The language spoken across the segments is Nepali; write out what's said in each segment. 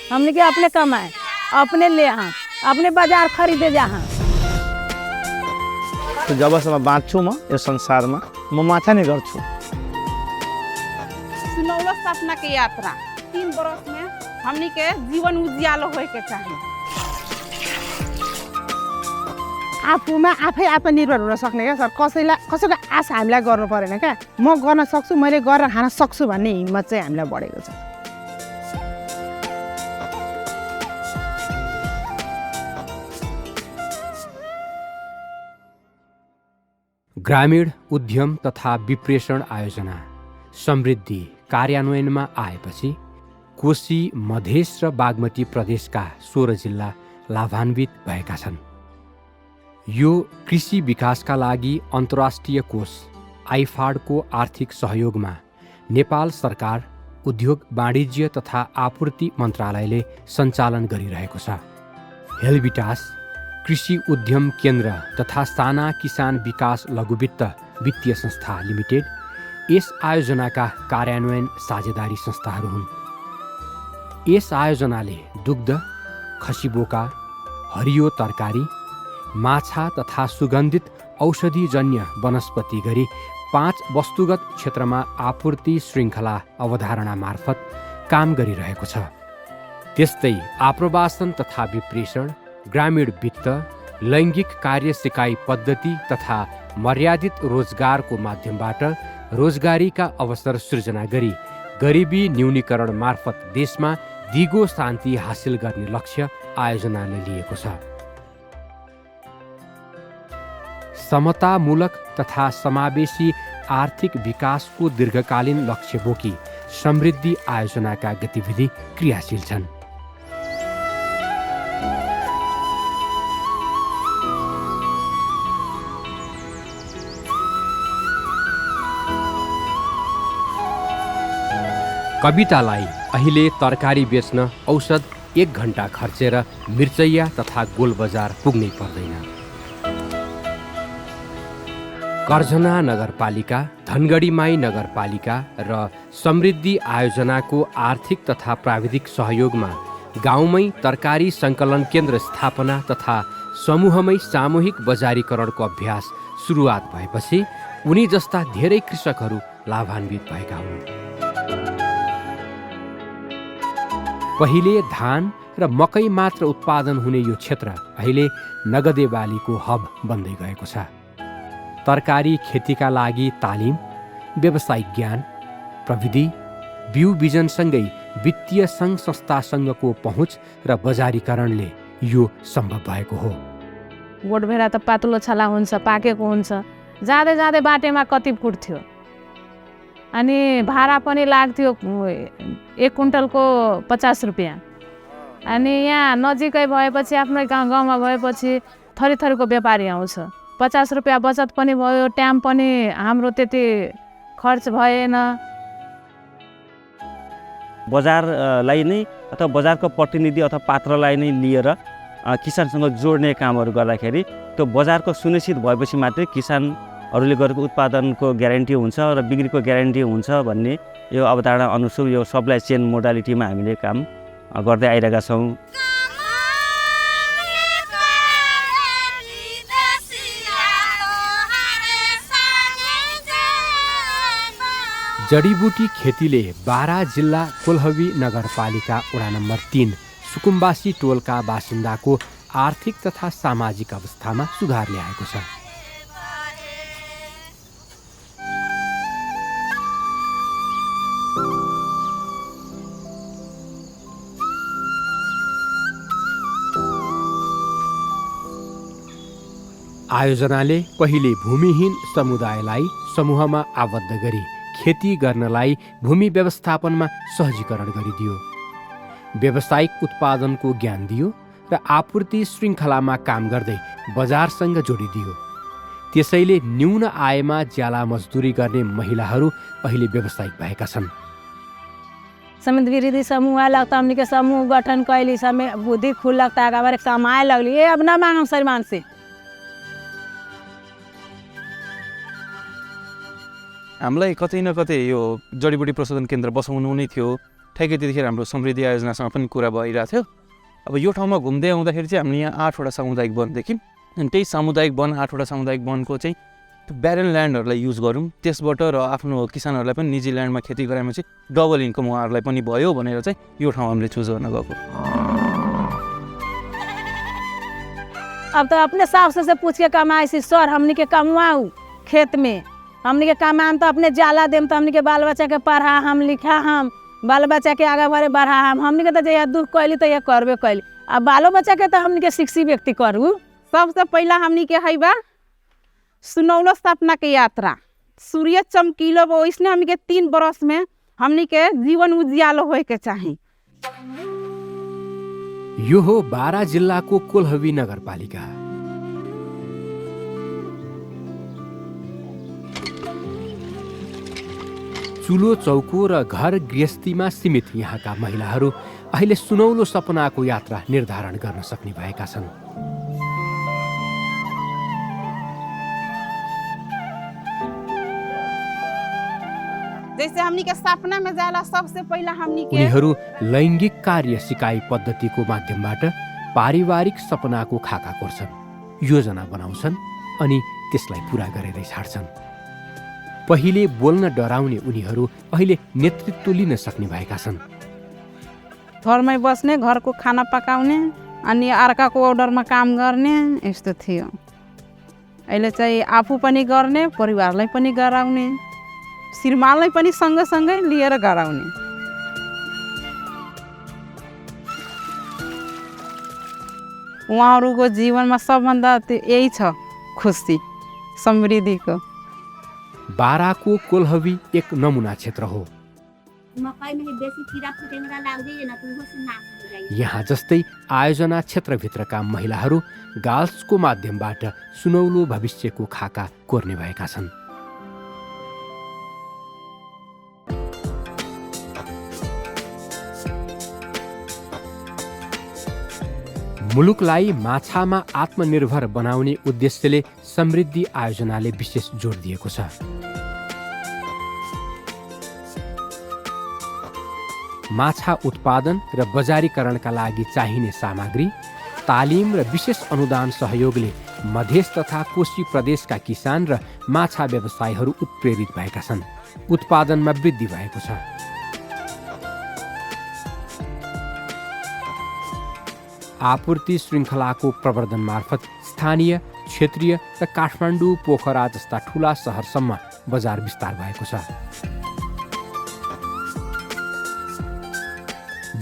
हमने के अपने कमाए, अपने ले हाँ, अपने बाजार खरीदे जहाँ। तो जबसम्म बाँच्छु म यो संसारमा म माछा नै गर्छु। सुनौलो सपना के यात्रा 3 वर्ष में हमनी के जीवन उज्यालो होए के चाहिए। आफूमा आफै आत्मनिर्भर हुन सक्ने क्या सर। कसैको आशा हामीलाई गर्नु परेन क्या। म गर्न सक्छु, मैले गरेर खान सक्छु भन्ने हिम्मत चाहिँ हामीलाई बढेको छ। ग्रामीण उद्यम तथा विप्रेषण आयोजना समृद्धि कार्यान्वयनमा आएपछि कोशी, मधेस र बागमती प्रदेशका 16 जिल्ला लाभान्वित भएका छन्। यो कृषि विकासका लागि अन्तर्राष्ट्रिय कोष आइफाडको आर्थिक सहयोगमा नेपाल सरकार उद्योग वाणिज्य तथा आपूर्ति मन्त्रालयले सञ्चालन गरिरहेको छ। हेल्बिटास कृषि उद्यम केन्द्र तथा साना किसान विकास लघुवित्त वित्तीय संस्था लिमिटेड यस आयोजनाका कार्यान्वयन साझेदारी संस्थाहरू हुन्। यस आयोजनाले दुग्ध, खसीबोका, हरियो तरकारी, माछा तथा सुगन्धित औषधिजन्य वनस्पति गरी 5 वस्तुगत क्षेत्रमा आपूर्ति श्रृङ्खला अवधारणा मार्फत काम गरिरहेको छ। त्यस्तै आप्रवासन तथा विप्रेषण, ग्रामीण वित्त, लैङ्गिक कार्य सिकाइ पद्धति तथा मर्यादित रोजगारको माध्यमबाट रोजगारीका अवसर सृजना गरी गरिबी न्यूनीकरण मार्फत देशमा दिगो शान्ति हासिल गर्ने लक्ष्य आयोजनाले लिएको छ। समतामूलक तथा समावेशी आर्थिक विकासको दीर्घकालीन लक्ष्य बोकी समृद्धि आयोजनाका गतिविधि क्रियाशील छन्। कवितालाई अहिले तरकारी बेच्न औसत 1 घण्टा खर्चेर मिर्चैया तथा गोलबजार पुग्नै पर्दैन। कर्झना नगरपालिका, धनगढीमाई नगरपालिका र समृद्धि आयोजनाको आर्थिक तथा प्राविधिक सहयोगमा गाउँमै तरकारी सङ्कलन केन्द्र स्थापना तथा समूहमै सामूहिक बजारीकरणको अभ्यास सुरुवात भएपछि उनी जस्ता धेरै कृषकहरू लाभान्वित भएका हुन्। पहिले धान र मकै मात्र उत्पादन हुने यो क्षेत्र अहिले नगदे बालीको हब बन्दै गएको छ। तरकारी खेतीका लागि तालिम, व्यावसायिक ज्ञान, प्रविधि, बिउ बिजनसँगै वित्तीय सङ्घ संस्थासँगको पहुँच र बजारीकरणले यो सम्भव भएको हो। गोठभेडा त पातलो छला हुन्छ, पाकेको हुन्छ। जाँदै जाँदै बाटेमा कति फुट्थ्यो अनि भाडा पनि लाग्थ्यो 1 कुन्टलको 50 रुपियाँ। अनि यहाँ नजिकै भएपछि आफ्नै गाउँमा भएपछि थरी थरीको व्यापारी आउँछ। 50 रुपियाँ बचत पनि भयो, टाइम पनि हाम्रो त्यति खर्च भएन। बजारलाई नै अथवा बजारको प्रतिनिधि अथवा पात्रलाई नै लिएर किसानसँग जोड्ने कामहरू गर्दाखेरि त्यो बजारको सुनिश्चित भएपछि मात्रै किसानहरूले गरेको उत्पादनको ग्यारेन्टी हुन्छ र बिक्रीको ग्यारेन्टी हुन्छ भन्ने यो अवधारणा अनुसार यो सप्लाई चेन मोडालिटीमा हामीले काम गर्दै आइरहेका छौँ। जडीबुटी खेतीले बारा जिल्ला कोल्हवी नगरपालिका वडा नम्बर 3 सुकुम्बासी टोलका बासिन्दाको आर्थिक तथा सामाजिक अवस्थामा सुधार ल्याएको छ। आयोजनाले पहिले भूमिहीन समुदायलाई समूहमा आबद्ध गरी खेती गर्नलाई भूमि व्यवस्थापनमा सहजीकरण गरिदियो, व्यावसायिक उत्पादनको ज्ञान दियो र आपूर्ति श्रृङ्खलामा काम गर्दै बजारसँग जोडिदियो। त्यसैले न्यून आयमा ज्याला मजदुरी गर्ने महिलाहरू अहिले व्यावसायिक भएका छन्। समिति विरोधी समूह लगता, हमने के समूह गठन कैली, समय बुद्धि खुल लगता है, हमारे कमाए लगली। ये अब ना मांगम श्रीमान से। हामीलाई कतै न कतै यो जडीबुटी प्रशोधन केन्द्र बसाउनु नै थियो। ठ्याक्कै त्यतिखेर हाम्रो समृद्धि आयोजनासँग पनि कुरा भइरहेको थियो। अब यो ठाउँमा घुम्दै आउँदाखेरि चाहिँ हामीले यहाँ 8वटा सामुदायिक वन देख्यौँ अनि त्यही सामुदायिक वन 8वटा सामुदायिक वनको चाहिँ त्यो ब्यारन ल्यान्डहरूलाई युज गरौँ, त्यसबाट र आफ्नो किसानहरूलाई पनि निजी ल्यान्डमा खेती गराएमा चाहिँ डबल इन्कम उहाँहरूलाई पनि भयो भनेर चाहिँ यो ठाउँ हामीले चुज गर्न गएको। अब तो अपने सास से पूछ के कमाई सी सर हमनी के कमवाऊ खेत में, हमनी के कमाम तो अपने जाला देम तो हमनी के बाल बच्चा के पढ़ा हम लिखा हम बाल बच्चा के आगे बढ़े बढ़ा हमनी के तो जया दुख कैली तो यह करबे कैली। अब बालो बच्चा के तो हमनी के शिक्षी व्यक्ति करू। सबसे पहला हमनी के है बा सुनौलो सपना के यात्रा, सूर्य चमकीलो बा, इसने हमनी के 3 बरस में हमनी के जीवन उजियालो होए के चाही। यो हो बारा जिल्लाको कोल्हवी नगरपालिका। चुलो चौको र घर गृहस्थीमा सीमित यहाँका महिलाहरू अहिले सुनौलो सपनाको यात्रा निर्धारण गर्न सक्ने भएका छन्। जैसे हमनी के सपना में जाला सबसे पहला हमनी के उनीहरू लैङ्गिक कार्य सिकाइ पद्धतिको माध्यमबाट पारिवारिक सपनाको खाका कोर्छन्, योजना बनाउँछन् अनि त्यसलाई पुरा गरेरै छाड्छन्। पहिले बोल्न डराउने उनीहरू अहिले नेतृत्व लिन सक्ने भएका छन्। घरमै बस्ने, घरको खाना पकाउने अनि अर्काको अर्डरमा काम गर्ने यस्तो थियो। अहिले चाहिँ आफू पनि गर्ने, परिवारलाई पनि गराउने, श्रीमानलाई पनि सँगसँगै लिएर गराउने। उहाँहरूको जीवनमा सबभन्दा यही छ खुसी समृद्धिको। बाराको कोल्हवी एक नमुना क्षेत्र हो। यहाँ जस्तै आयोजना क्षेत्रभित्रका महिलाहरू गार्ल्सको माध्यमबाट सुनौलो भविष्यको खाका कोर्ने भएका छन्। मुलुकलाई माछामा आत्मनिर्भर बनाउने उद्देश्यले समृद्धि आयोजनाले विशेष जोड दिएको छ। माछा उत्पादन र बजारीकरणका लागि चाहिने सामग्री, तालिम र विशेष अनुदान सहयोगले मधेस तथा कोशी प्रदेशका किसान र माछा व्यवसायीहरू उत्प्रेरित भएका छन्। उत्पादनमा वृद्धि भएको छ। आपूर्ति श्रृङ्खलाको प्रवर्धन मार्फत स्थानीय, क्षेत्रीय र काठमाडौँ, पोखरा जस्ता ठुला सहरसम्म बजार विस्तार भएको छ।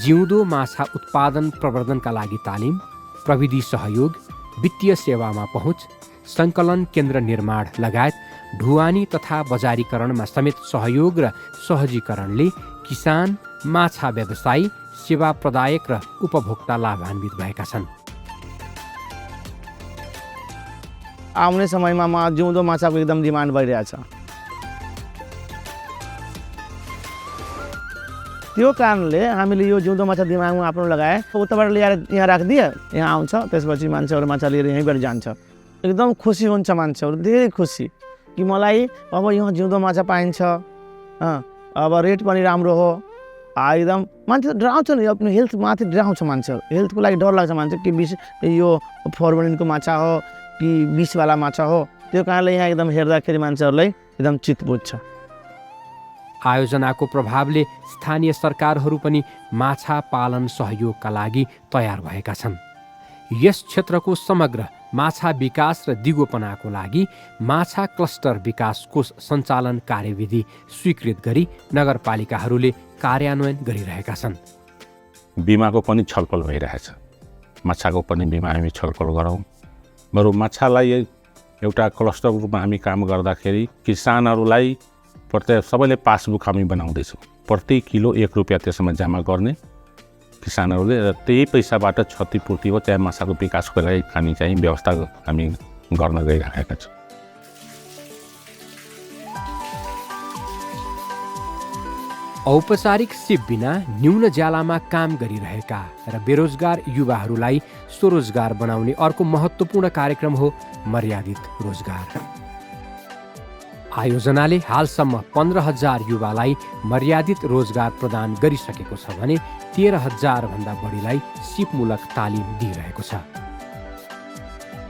जिउँदो माछा उत्पादन प्रवर्धनका लागि तालिम, प्रविधि सहयोग, वित्तीय सेवामा पहुँच, सङ्कलन केन्द्र निर्माण लगायत ढुवानी तथा बजारीकरणमा समेत सहयोग र सहजीकरणले किसान, माछा व्यवसायी, सेवा प्रदायक र उपभोक्ता लाभान्वित भएका छन्। आउने समयमा जिउँदो माछाको एकदम डिमान्ड भइरहेछ। त्यो कारणले हामीले यो जिउँदो माछा दिमागमा आफ्नो लगाए, उताबाट ल्याएर यहाँ राखिदिए, यहाँ आउँछ, त्यसपछि मान्छेहरू माछा लिएर यहीँबाट जान्छ। एकदम खुसी हुन्छ मान्छेहरू, धेरै खुसी कि मलाई अब यहाँ जिउँदो माछा पाइन्छ, अब रेट पनि राम्रो हो। एकदम मान्छे डराउँछ नि, आफ्नो हेल्थ माथि डराउँछ मान्छेहरू, हेल्थको लागि डर लाग्छ मान्छे कि यो फर्मलिनको माछा हो कि विषवाला माछा हो। त्यो कारणले यहाँ एकदम हेर्दाखेरि मान्छेहरूलाई एकदम चित्त बुझ्छ। आयोजनाको प्रभावले स्थानीय सरकारहरू पनि माछा पालन सहयोगका लागि तयार भएका छन्। यस क्षेत्रको समग्र माछा विकास र दिगोपनाको लागि माछा क्लस्टर विकास कोष सञ्चालन कार्यविधि स्वीकृत गरी नगरपालिकाहरूले कार्यान्वयन गरिरहेका छन्। बिमाको पनि छलफल भइरहेछ। माछाको पनि बिमा हामी छलफल गरौँ। बरु माछालाई एउटा क्लस्टरको रूपमा हामी काम गर्दाखेरि किसानहरूलाई प्रत्येक सबैले पासबुक हामी बनाउँदैछौँ। प्रति किलो 1 रुपियाँ त्यसमा जम्मा गर्ने किसानहरूले, र त्यही पैसाबाट क्षतिपूर्ति हो चाहे माछाको विकासको लागि हामी चाहिँ व्यवस्था हामी गर्न गइरहेका छौँ। औपचारिक सिप बिना न्यून ज्यालामा काम गरिरहेका र बेरोजगार युवाहरूलाई स्वरोजगार बनाउने अर्को महत्त्वपूर्ण कार्यक्रम हो मर्यादित रोजगार। आयोजनाले हालसम्म 15,000 युवालाई मर्यादित रोजगार प्रदान गरिसकेको छ भने 13,000 भन्दा बढीलाई सिपमूलक तालिम दिइरहेको छ।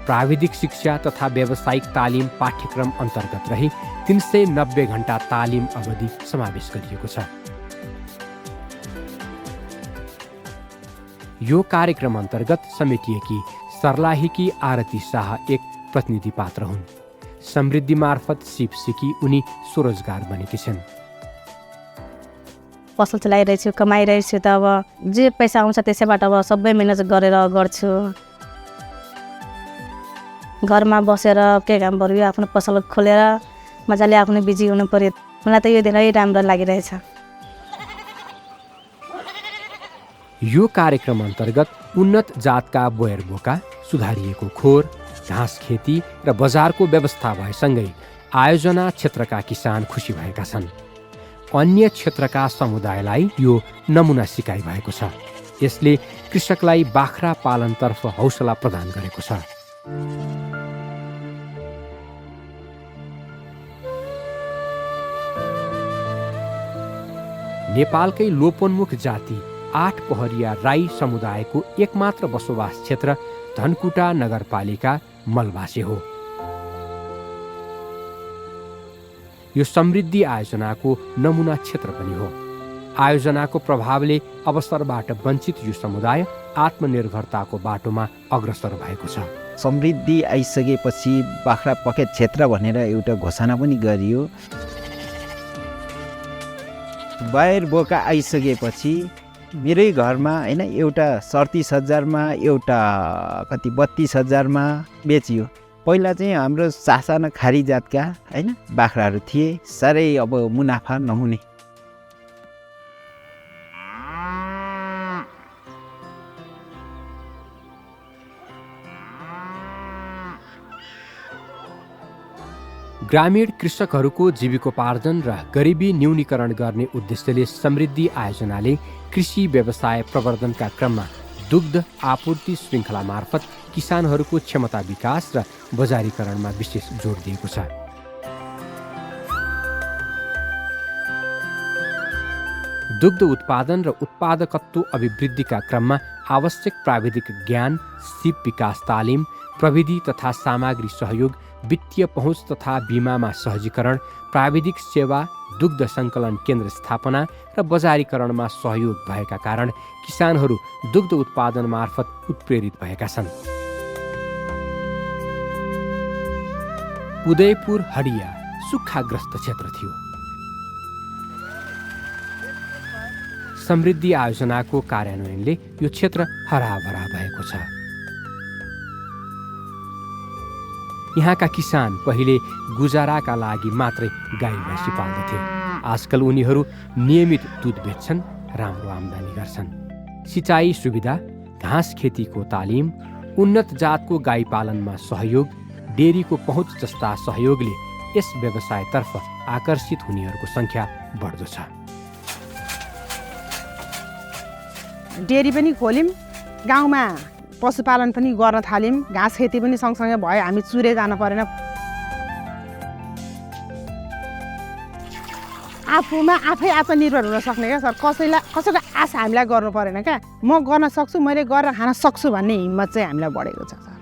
प्राविधिक शिक्षा तथा व्यावसायिक तालिम पाठ्यक्रम अन्तर्गत रही 390 घण्टा तालिम अवधि समावेश गरिएको छ। यो कार्यक्रम अन्तर्गत समेटिएकी सर्लाहीकी आरती शाह एक प्रतिनिधि पात्र हुन्। समृद्धि मार्फत सिप सिकी उनी स्वरोजगार बनेकी छन्। पसल चलाइरहेको छु, कमाइरहेको छु, त अब जे पैसा आउँछ त्यसैबाट अब सबै मेहनत गरेर गर्छु। घरमा बसेर के काम पर्यो, आफ्नो पसल खोलेर मजाले आफ्नो बिजी हुनु पर्यो। मलाई त यो धेरै राम्रो लागिरहेछ। यो कार्यक्रम अन्तर्गत उन्नत जातका बोयर बोका, सुधारिएको खोर, घाँस खेती र बजारको व्यवस्था भएसँगै आयोजना क्षेत्रका किसान खुसी भएका छन्। अन्य क्षेत्रका समुदायलाई यो नमुना सिकाइ भएको छ। यसले कृषकलाई बाख्रा पालनतर्फ हौसला प्रदान गरेको छ। नेपालकै लोपोन्मुख जाति 8 पहरिया राई समुदायको एकमात्र बसोबास क्षेत्र धनकुटा नगरपालिका मलबासे हो। यो समृद्धि आयोजनाको नमुना क्षेत्र पनि हो। आयोजनाको प्रभावले अवसरबाट वञ्चित यो समुदाय आत्मनिर्भरताको बाटोमा अग्रसर भएको छ। समृद्धि आइसकेपछि बाख्रा पकेट क्षेत्र भनेर एउटा घोषणा पनि गरियो। बाहिर बोका आइसकेपछि मेरै घरमा होइन एउटा 37,000मा एउटा कति 32,000मा बेचियो। पहिला चाहिँ हाम्रो सासाना खारी जातका होइन बाख्राहरू थिए, साह्रै अब मुनाफा नहुने। ग्रामीण कृषकहरूको जीविकोपार्जन र गरिबी न्यूनीकरण गर्ने उद्देश्यले समृद्धि आयोजनाले कृषि व्यवसाय प्रवर्धनका क्रममा दुग्ध आपूर्ति श्रृङ्खला मार्फत किसानहरूको क्षमता विकास र बजारीकरणमा विशेष जोड दिएको छ। दुग्ध उत्पादन र उत्पादकत्व अभिवृद्धिका क्रममा आवश्यक प्राविधिक ज्ञान, सिप विकास तालिम, प्रविधि तथा सामग्री सहयोग, वित्तीय पहुँच तथा बिमामा सहजीकरण, प्राविधिक सेवा, दुग्ध सङ्कलन केन्द्र स्थापना र बजारीकरणमा सहयोग भएका कारण किसानहरू दुग्ध उत्पादन मार्फत उत्प्रेरित भएका छन्। उदयपुर हडिया सुक्खाग्रस्त क्षेत्र थियो। समृद्धि आयोजनाको कार्यान्वयनले यो क्षेत्र हराभरा भएको छ। यहाँका किसान पहिले गुजाराका लागि मात्रै गाई भैँसी पाल्दथे। आजकल उनीहरू नियमित दुध बेच्छन्, राम्रो आम्दानी गर्छन्। सिँचाइ सुविधा, घाँस खेतीको तालिम, उन्नत जातको गाई पालनमा सहयोग, डेरीको पहुँच जस्ता सहयोगले यस व्यवसायतर्फ आकर्षित हुनेहरूको सङ्ख्या बढ्दो छ। डेरी पनि खोल्यौँ, गाउँमा पशुपालन पनि गर्न थाल्यौँ, घाँस खेती पनि सँगसँगै भयो। हामी चुरे जानु परेन। आफूमा आफै आत्मनिर्भर हुन सक्ने क्या सर। कसैको आशा हामीलाई गर्नु परेन क्या। म गर्न सक्छु, मैले गरेर खान सक्छु भन्ने हिम्मत चाहिँ हामीलाई बढेको छ सर।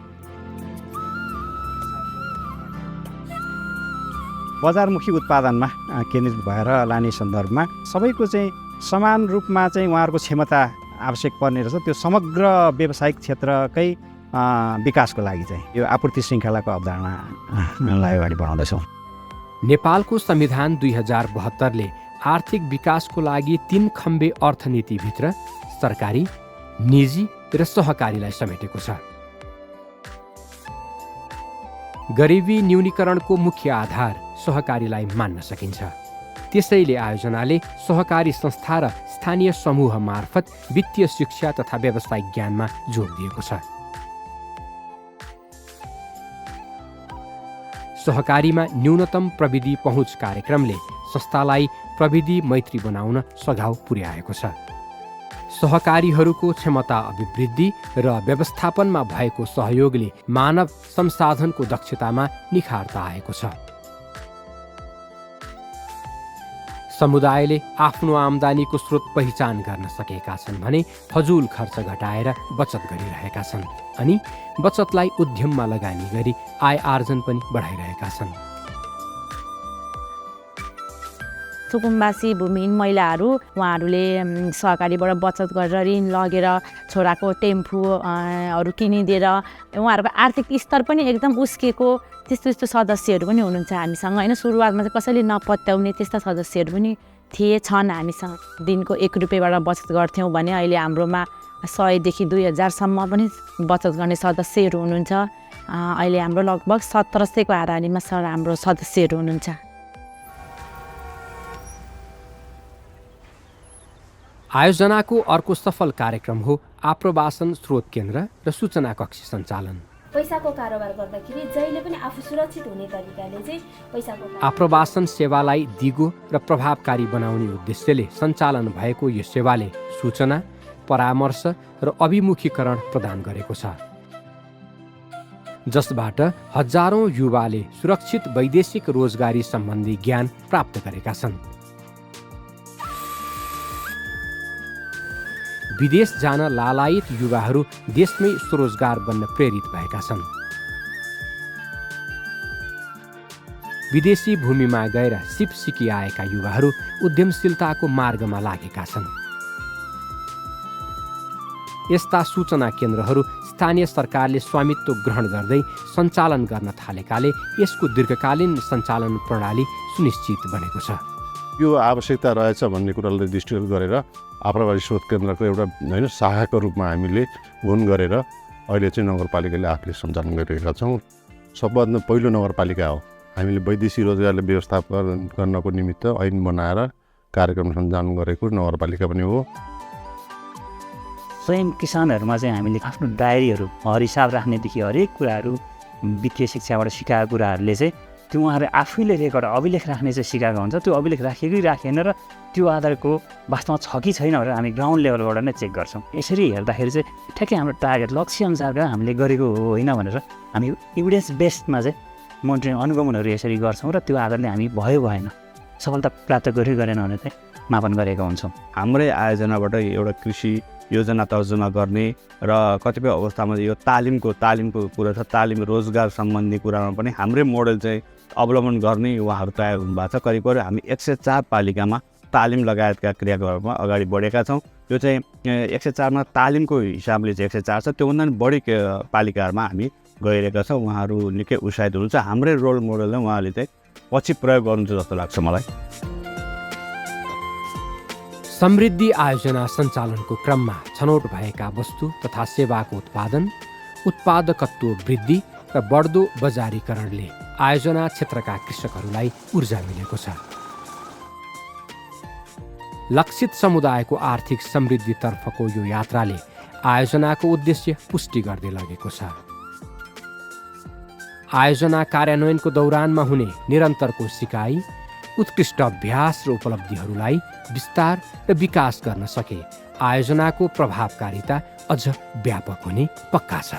बजारमुखी उत्पादनमा केन्द्रित भएर लाने सन्दर्भमा सबैको चाहिँ समान रूपमा चाहिँ उहाँहरूको क्षमता आवश्यक पर्ने रहेछ। त्यो समग्र व्यावसायिक क्षेत्रकै विकासको लागि चाहिँ यो आपूर्ति श्रृङ्खलाको अवधारणालाई अगाडि बढाउँदैछौँ। नेपालको संविधान 2072ले आर्थिक विकासको लागि 3 खम्बे अर्थनीतिभित्र सरकारी, निजी र सहकारीलाई समेटेको छ। गरिबी न्यूनीकरणको मुख्य आधार सहकारीलाई मान्न सकिन्छ। त्यसैले आयोजनाले सहकारी संस्था र स्थानीय समूह मार्फत वित्तीय शिक्षा तथा व्यावसायिक ज्ञानमा जोड दिएको छ। सहकारीमा न्यूनतम प्रविधि पहुँच कार्यक्रमले संस्थालाई प्रविधि मैत्री बनाउन सघाउ पुर्याएको छ। सहकारीहरूको क्षमता अभिवृद्धि र व्यवस्थापनमा भएको सहयोगले मानव संसाधनको दक्षतामा निखारता आएको छ। समुदायले आफ्नो आम्दानीको स्रोत पहिचान गर्न सकेका छन् भने फजुल खर्च घटाएर बचत गरिरहेका छन् अनि बचतलाई उद्यममा लगानी गरी आय आर्जन पनि बढाइरहेका छन्। सुकुम्बासी भूमिहीन महिलाहरू उहाँहरूले सहकारीबाट बचत गरेर ऋण लगेर छोराको टेम्पूहरू किनिदिएर उहाँहरूको आर्थिक स्तर पनि एकदम उस्केको त्यस्तो सदस्यहरू पनि हुनुहुन्छ हामीसँग होइन। सुरुवातमा चाहिँ कसैले नपत्याउने त्यस्ता सदस्यहरू पनि छन् हामीसँग। दिनको 1 रुपियाँबाट बचत गर्थ्यौँ भने अहिले हाम्रोमा 100 देखि 2000सम्म पनि बचत गर्ने सदस्यहरू हुनुहुन्छ। अहिले हाम्रो लगभग 1700को हाराहारीमा हाम्रो सदस्यहरू हुनुहुन्छ। आयोजनाको अर्को सफल कार्यक्रम हो आप्रवासन स्रोत केन्द्र र सूचना कक्ष सञ्चालन। पैसाको कारोबार गर्दाखेरि जहिले पनि आफू सुरक्षित हुने तरिकाले चाहिँ पैसाको आप्रवासन सेवालाई दिगो र प्रभावकारी बनाउने उद्देश्यले सञ्चालन भएको यो सेवाले सूचना, परामर्श र अभिमुखीकरण प्रदान गरेको छ, जसबाट हजारौं युवाले सुरक्षित वैदेशिक रोजगारी सम्बन्धी ज्ञान प्राप्त गरेका छन्। विदेश जान लालायित युवाहरू देशमै स्वरोजगार बन्न प्रेरित भएका छन्। विदेशी भूमिमा गएर सिप सिकी आएका युवाहरू उद्यमशीलताको मार्गमा लागेका छन्। यस्ता सूचना केन्द्रहरू स्थानीय सरकारले स्वामित्व ग्रहण गर्दै सञ्चालन गर्न थालेकाले यसको दीर्घकालीन सञ्चालन प्रणाली सुनिश्चित बनेको छ। यो आवश्यकता रहेछ भन्ने कुरालाई दृष्टिगत गरेर आप्रवासी स्रोत केन्द्रको एउटा शाखाको रूपमा हामीले हुन गरेर अहिले चाहिँ नगरपालिकाले आफूले सञ्चालन गरिरहेका छौँ। सबभन्दा पहिलो नगरपालिका हो हामीले वैदेशिक रोजगारले व्यवस्थापन गर्नको निमित्त ऐन बनाएर कार्यक्रम सञ्चालन गरेको नगरपालिका पनि हो। स्वयं किसानहरूमा चाहिँ हामीले आफ्नो डायरीहरू हिसाब राख्नेदेखि हरेक कुराहरू वित्तीय शिक्षाबाट सिकाएको कुराहरूले चाहिँ त्यो उहाँहरू आफैले रेकर्ड अभिलेख राख्ने चाहिँ सिकाएको हुन्छ। त्यो अभिलेख राखेकै राखेन र त्यो आधारको वास्तवमा छ कि छैन भनेर हामी ग्राउन्ड लेभलबाट नै चेक गर्छौँ। यसरी हेर्दाखेरि चाहिँ ठ्याक्कै हाम्रो टार्गेट लक्ष्य अनुसारका हामीले गरेको हो होइन भनेर हामी एभिडेन्स बेस्डमा चाहिँ मोनिटरिङ अनुगमनहरू यसरी गर्छौँ र त्यो आधारले हामी भयो भएन सफलता प्राप्त गरेन भने चाहिँ मापन गरेका हुन्छौँ। हाम्रै आयोजनाबाट एउटा कृषि योजना तर्जुमा गर्ने र कतिपय अवस्थामा यो तालिमको कुरा छ, तालिम रोजगार सम्बन्धी कुरामा पनि हाम्रै मोडल चाहिँ अवलम्बन गर्ने उहाँहरू तयार हुनुभएको छ। करिब हामी 104 पालिकामा तालिम लगायतका क्रियाकलापमा अगाडि बढेका छौँ। यो चाहिँ 104मा तालिमको हिसाबले चाहिँ 104 छ, त्योभन्दा पनि बढी पालिकाहरूमा हामी गइरहेका छौँ। उहाँहरू निकै उत्साहित हुनुहुन्छ। हाम्रै रोल मोडललाई उहाँले चाहिँ पछि प्रयोग गर्नुहुन्छ जस्तो लाग्छ मलाई। समृद्धि आयोजना सञ्चालनको क्रममा छनौट भएका वस्तु तथा सेवाको उत्पादकत्व वृद्धि र बढ्दो बजारीकरणले आयोजना क्षेत्रका कृषकहरूलाई ऊर्जा मिलेको छ। लक्षित समुदायको आर्थिक समृद्धितर्फको यो यात्राले आयोजनाको उद्देश्य पुष्टि गर्दै लगेको छ। आयोजना कार्यान्वयनको दौरानमा हुने निरन्तरको सिकाइ, उत्कृष्ट अभ्यास र उपलब्धिहरूलाई विस्तार र विकास गर्न सके आयोजनाको प्रभावकारिता अझ व्यापक हुने पक्का छ।